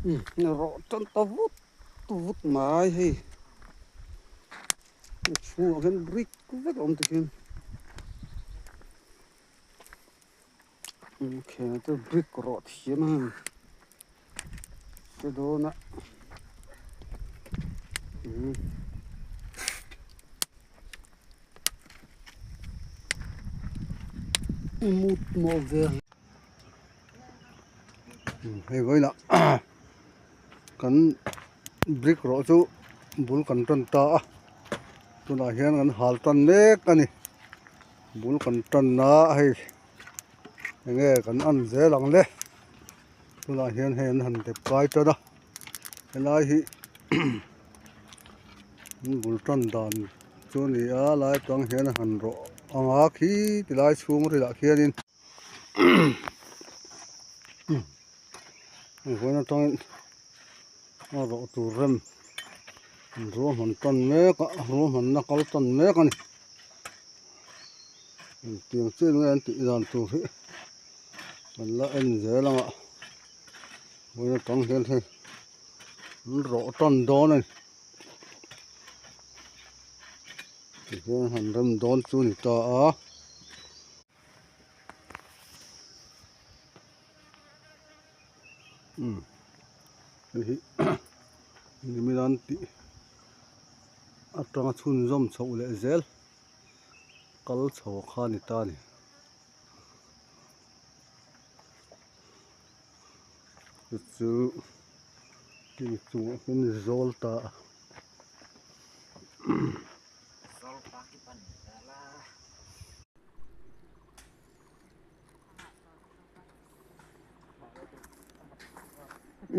Rawh tan ta vut vut mai hei a chhungah khian brick vek a awm tikhian khel te brick rawh thiam a heng te dawn a mut mawh vel. Hei vawilah kan brick rawh chu bul kan tan ta a tunah hian kan hal tan mek a ni bul kan tan a hei enge kan en zel ang le tunah hian hei an han dep kai tan a helai hi an bul tan dan chu a ni a lai tang hian a han rawh ang a khi tilai chhung rilah khianin. Vawiin atangin a rawh tur rem ruahman tan mek a ruahmanna kal tan mek a ni engtiang chiah nge an tih dan tur hi kan la en zel ang a vawiin atang hian hei an rawh tan dawn a ni tihian han rem dawn chu a ni ta a. Umm hei hi nimilan tih atanga chhunzawm chhoh leh zel kal chho kha a ni ta a ni. Chu chu hemi chungah hian zawl ta a.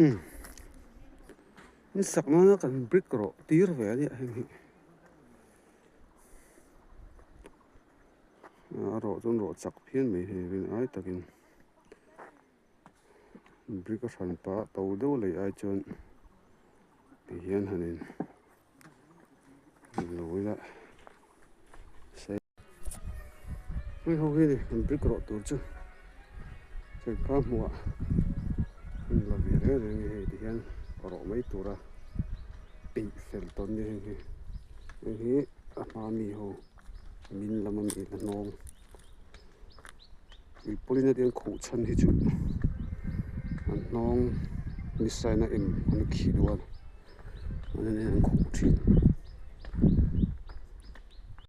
Umm in sak nana kan brick rawh tir ve a nia heng hi a rawh chuan rawh chak phian mai hei rin ai takin brick a hran pah to deuh lei ai chuan ti hian han in. Hei ho hi ni an brick rawh tur chu chengkha hmuh ah an la ve reng reng a hei ti hian rawh mai tura peih fel tawn ni heng hi heng hi a hma mi ho min lam ami la hnawng mipawlin a tiang khuh chhan hi chu an hnawng ni sign a em an khih duh a. An khuh thin.